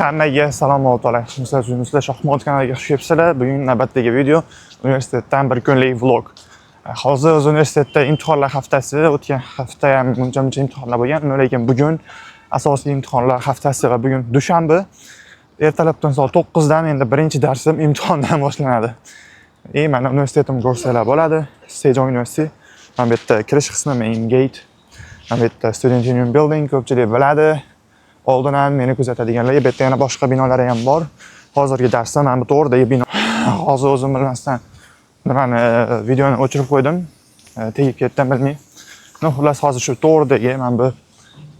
Hammaga salom o'rtoqlar. Yaxshimisizlar, tuzukmisizlar? Shohmot kanaliga xush kelibsizlar. Bugun navbatdagi video universitetdan bir kunlik vlog. Hozir o'zi universitetda imtihonlar haftasi, o'tgan hafta ham buncha-muncha imtihonlar bo'lgan, lekin bugun asosiy imtihonlar haftasi va bugun dushanba. Ertalabdan soat 9 dan endi birinchi darsim imtihondan boshlanadi. E mana universitetimni ko'rsanglar bo'ladi. Sejong University. Mana bu yerda kirish qismi, main gate. Mana bu yerda Student Union Building, ko'pchilik biladi. Oldin ham meni kuzatadiganlar, bu yerda yana boshqa binolar ham bor. Hozirgi darsda mana bu to'g'ridagi bino. Hozir o'zim bilmasdan nimani, videoni o'chirib qo'ydim. Tegib ketdim, bilmay. Ну, xullas, hozir shu to'g'ridagi, mana bu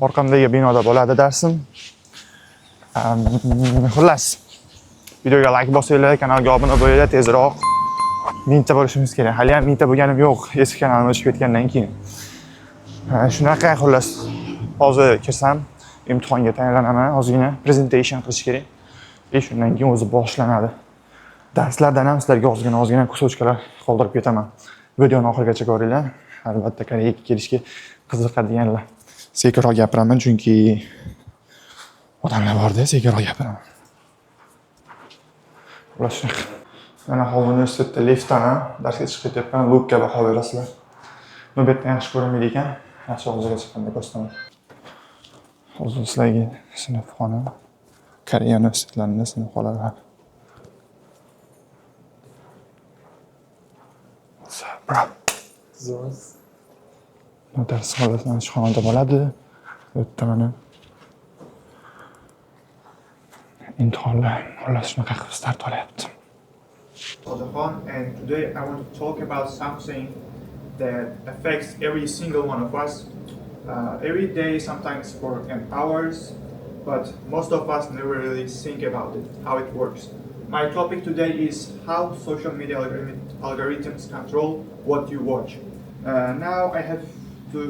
orqamdagi binoda bo'ladi darsim. Xullas, videoga like bosinglar, kanalga obuna bo'linglar, tezroq 1000 ta bo'lishimiz kerak. Hali ham 1000 ta bo'lganim yo'q, eski kanalim o'chib ketgandan keyin. Shunaqa xullas, hozir kirsam imtihonga tayyorlanaman, ozgina presentation qilish kerak. И shundan keyin o'zi boshlanadi. Darslardan ham sizlarga ozgina ozgina кусочка lar qoldirib ketaman. Videoni oxirigacha ko'ringlar. Albatta, Koreyaga kelishga qiziqadiganlar. Sekinroq gapiraman, chunki odamlar borda, sekinroq gapiraman. Xullas, shunaqa. Mana hozir universitetda liftdaman, darsga chiqib ketyapman, look ka baho berasizlar. Bu yerdan yaxshi ko'rinmaydi ekan. Yaxshi, og'ziga chiqqanda ko'rsataman. Hozir sizlarga sinfxona, Koreya universitetlarida sinfxonalar. What's up, bro? Bu dars xonasi mana shu xonada bo'ladi. Bu yerda mana imtihonlar, xullas, shunaqa qilib start olyapti. Otaxon, and today I want to talk about something that affects every single one of us every day, sometimes for an hours, but most of us never really think about it, how it works. My topic today is how social media algorithms control what you watch. Now I have to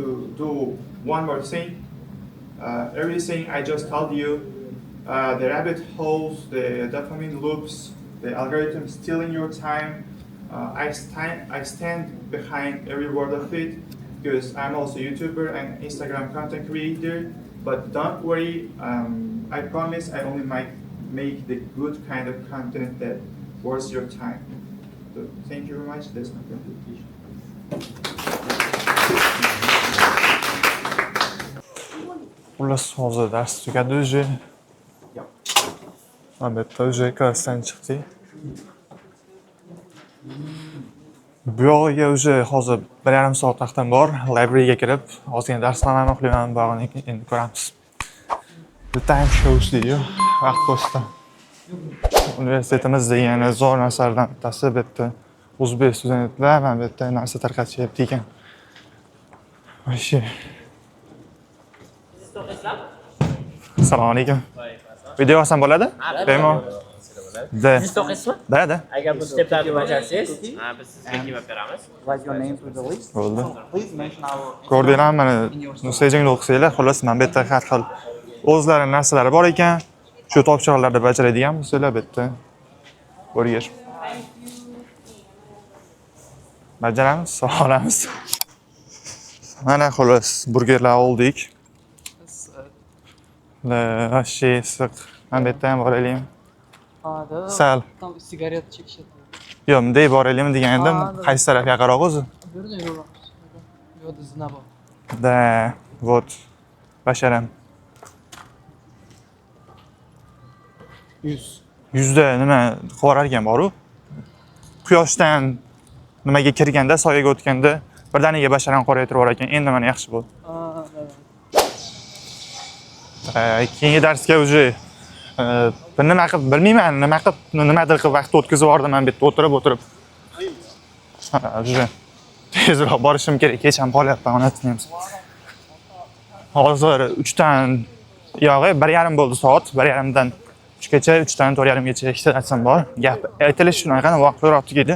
do one more thing. Everything I just told you, the rabbit holes, the dopamine loops, the algorithm stealing your time. I stand behind every word of it because I'm also a YouTuber and Instagram content creator. But don't worry, I promise I only might make the good kind of content that worth your time. So thank you very much. That's my presentation. Xullas, hozir dars tugadi уже. Mana bu yerda уже klassdan chiqdik. Bu yog'iga уже hozir 1,5 soat vaqtim bor. Libraryga kirib, ozgina dars qilaman, uxlayman, bog'ini endi ko'ramiz. The time shows deydi-yu, vaqt ko'rsatadi. Universitetimizda yana zo'r narsalardan bittasi, bu yerda o'zbek studentlar mana bu yerda narsa tarqatishyapti ekan. Вообще. Assalomu alaykum. Video olsam bo'ladi? Bemalol. Да. Siz to'qiysizmi? Да. Agar bu steplarni bajarsangiz, ha, biz sizga kebab beramiz. Write your name to the list. Bo'ldi. Please mention our Ko'rdinglarmi, mana Sejongda o'qisanglar, xullas, mana bu yerda har xil o'zlari narsalari bor ekan. Shu topshiriqlarni bajaradigan bo'lsanglar, bu yerda burger. Bajaramiz, olamiz. Mana xullas, burgerlar oldik. Вообще issiq. Mana bu yerda ham boraylikmi? Ha, да. Sal. Там sigaret chekishadi. Yo'q, bunday boraylikmi degan edim. Ha, да. Qaysi taraf yaqinroq o'zi? Bu yerdan yuraveramiz. Bu yerda zina bor. Да, вот. Basharam. 100. Yuzda nima qivorar ekan boru? Quyoshdan nimaga kirganda, soyaga o'tganda birdaniga basharam qoraytirib yuborar ekan. Endi mana yaxshi bo'ldi. Ha, да. Keyingi darsga уже bir nima qilib bilmayman, nima qilib, nimadir qilib vaqt o'tkazib yubordim man bu yerda o'tirib o'tirib. Ha, уже tezroq borishim kerak, kech ham qolyapman, onasini. Hozir 3 dan yog'i 1:30 bo'ldi soat, 1:30 dan 3 gacha, 3 dan 4:30 gacha ikkita darsim bor. Gap aytilishi shunaqa, vaqtliroq tugaydi.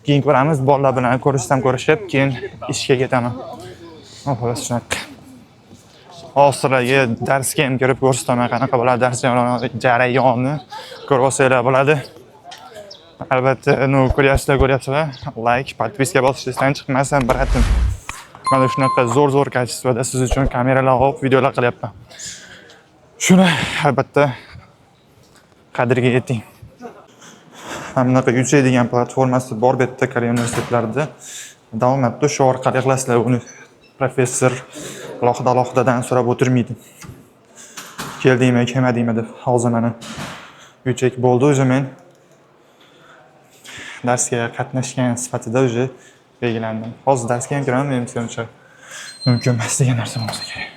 Keyin ko'ramiz, bolalar bilan ko'rishsam ko'rishib, keyin ishga ketaman. Xullas, shunaqa. Hozir sizlarga darsga ham kirib ko'rsataman, qanaqa bo'ladi dars jarayoni, ko'rib olsanglar bo'ladi. Albatta, ну, ko'ryapsizlar, ko'ryapsizlar. Like, подписка bosish esdan chiqmasin, братан. Mana shunaqa zo'r zo'r качество da siz uchun kameralar olib videolar qilyapman. Shuni albatta Qadriga yeting. Mana bunaqa UC degan platformasi bor bu yerda Koreya universitetlarida. Davom etdi. Shu orqali qilasizlar, uni professor alohida alohidadan so'rab o'tirmaydi. Keldingmi, kelmadingmi deb. Hozir mana UCheck bo'ldi, o'zi men darsga qatnashgan sifatida уже belgilandim. Hozir darsga ham kiraman, menimcha uncha mumkin emas degan narsa bo'lsa kerak.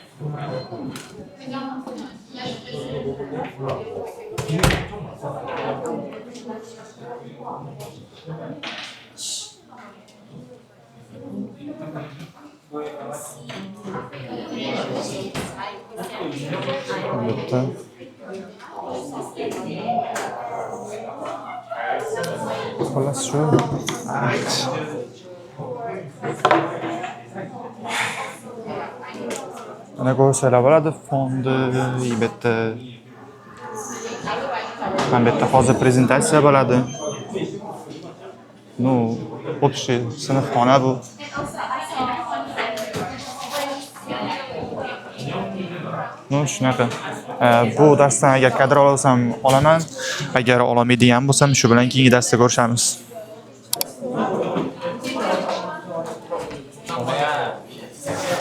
Albatta. Xullas shu. Mana ko'rsalar bo'ladi fondi bu yerda. Mana bu yerda hozir prezentatsiya bo'ladi. Ну, общий sinfxona bu. Ну, shunaqa. Bu darsdan agar kadr olsam olaman, agar ololmaydigan bo'lsam shu bilan keyingi darsda ko'rishamiz.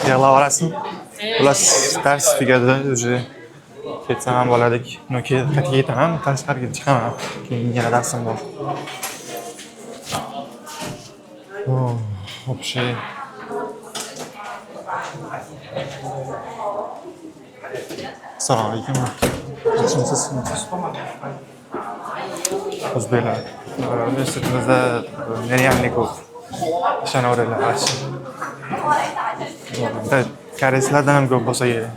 Yig'lab olasizmi? Xullas, dars tugadi, уже ketsam ham bo'ladi. Но, qayerga ketaman? Tashqariga chiqaman. Keyin yana darsim bor. Oh, общий. Assalomu alaykum. Yaxshimisiz? O'zbeklar. Universitetimizda нереальный ko'p. Ishonaveringlar, вообще. Bitta koreyslardan ham ko'p bo'lsa kerak.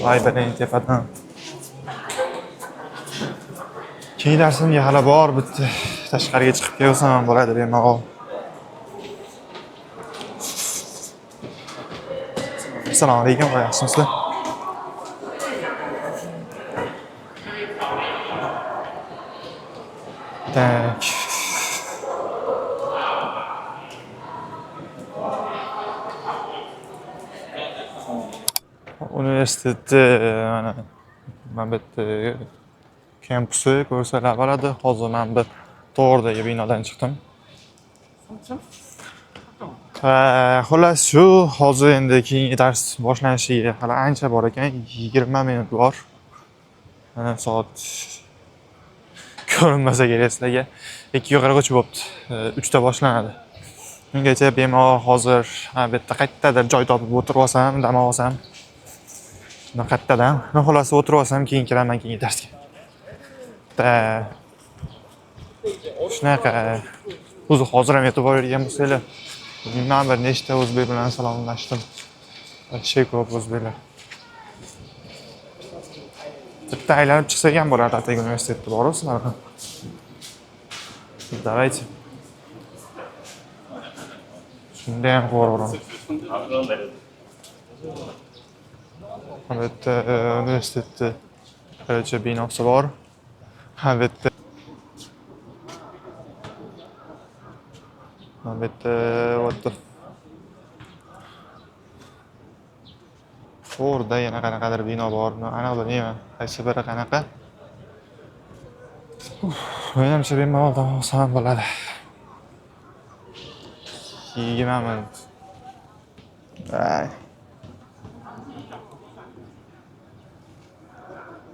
Voy, biring tepadan. Keyingi darsimga hali bor bitta. Tashqariga chiqib kelsam ham bo'ladi bemalol. Assalomu alaykum, yaxshimisizlar? Так. Universitetni mana bu yerda kampusi ko'rsalar bo'ladi. Hozir men bir to'g'ridagi binodan chiqdim. Va xullas shu, hozir endi keyingi dars boshlanishiga hali ancha bor ekan, 20 minut bor. Mana soat ko'rinmasa kerak sizlarga. 2:43 bo'libdi. 3 ta boshlanadi. Ungacha bemalol hozir bu yerda qayerdadir joy topib o'tirib olsam, dam olsam. Qayerdadan? Xullas o'tirib olsam, keyin kiraman keyingi darsga. Ta shunaqa. O'zi hozir ham e'tibor bergan bo'lsanglar, bilmayman, bir nechta o'zbek bilan salomlashdim. Вообще ko'p o'zbeklar. Bitta aylanib chiqsak ham bo'lardi atigi universitetda borasizlarmi? Давайте. Shunda ham ko'raveramiz. Bu yerda universitetni qancha binosi bor. Ha, bu yerda what the To'g'rida yana qanaqadir bino bor. Aniq bilmayman. Qaysi biri qanaqa. Menimcha bemalol dam olsam ham bo'ladi. 20 minut. Ay.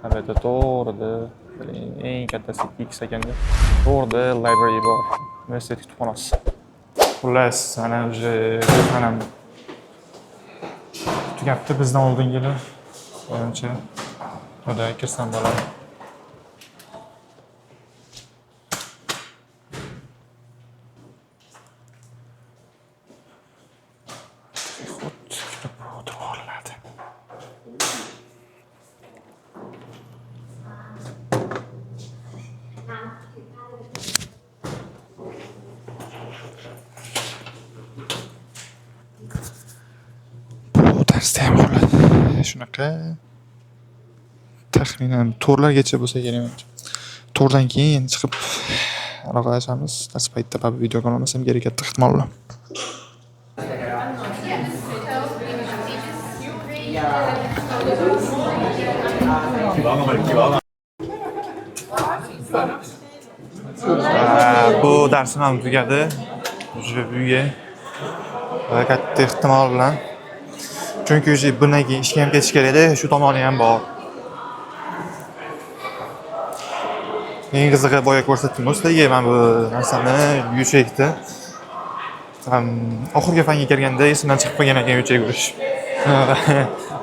Albatta to'g'rida, eng kattasi X ekanda. To'g'rida library bor. Universitet kutubxonasi. Xullas, mana уже bu xonam tugabdi bizdan oldingilar. Menimcha, unda kirsam bo'ladi. Xud kirib o'tirib olinadi. Bu darsda ham xullas shunaqa taxminan to'rtlargacha bo'lsa kerak menimcha. To'rtdan keyin chiqib aloqalashamiz. Dars paytida baribir videoga olmasam kerak katta ehtimol bilan. Bu darsim ham tugadi. Уже uyga va katta ehtimol bilan. Chunki уже bundan keyin ishga ham ketish kerak edi, shu tomoni ham bor. Eng qizig'i, boya ko'rsatdim sizlarga mana bu narsani, yuchakni. Oxirgi fanga kelganda esimdan chiqib qolgan ekan yuchak urish.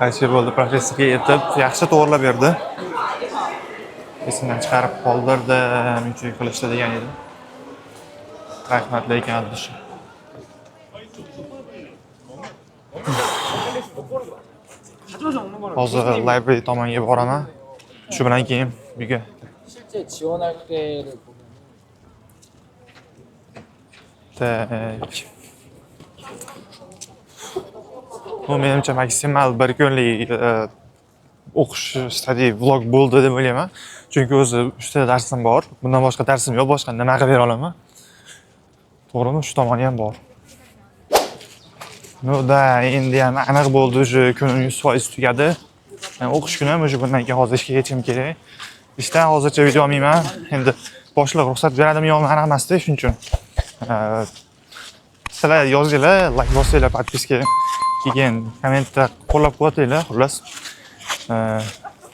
Qaysi bo'ldi, professorga yetib yaxshi to'g'irlab berdi. Esimdan chiqarib qoldirdim yuchak qilishda degan edim. Rahmat lekin adlishi. Hozir library tomonga boraman. Shu bilan keyin uyga. 실제 지원할 때를 보면 Так. Bu menimcha maksimal bir kunlik o'qish study vlog bo'ldi deb o'ylayman. Chunki o'zi 3 ta darsim bor. Bundan boshqa darsim yo'q, boshqa nima qilib bera olaman? To'g'rimi? Shu tomoni ham bor. Ну да, endi ham aniq bo'ldi, уже kunim 100% tugadi. Yani o'qish kunim уже, bundan keyin hozir ishga ketishim kerak. Ishdan hozircha video olmayman. Endi boshliq ruxsat beradimi yo'qmi aniq emasda, shuning uchun. Sizlar yozinglar, like bosinglar, подписка, keyin kommentda qo'llab-quvvatlanglar, xullas.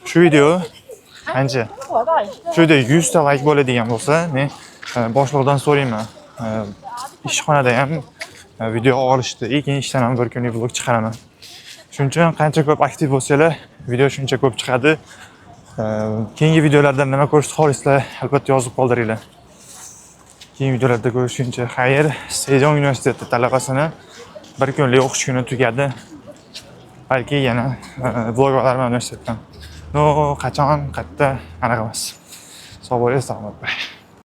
Shu video qancha? Shu video 100 ta like bo'ladigan bo'lsa, men boshliqdan so'rayman. Ishxonada ham video olishdi. Keyin ishdan ham bir kunlik vlog chiqaraman. Shuning uchun qancha ko'p aktiv bo'lsanglar, video shuncha ko'p chiqadi. Keyingi videolarda nima ko'rishni xohlaysizlar, albatta yozib qoldiringlar. Keyingi videolarda ko'rishguncha xayr. Sejong universiteti talabasini bir kunlik o'qish kuni tugadi. Balki yana vlog olarman universitetdan. No, qachon, qayerda aniq emas. Sog' bo'ling, salomat bo'ling.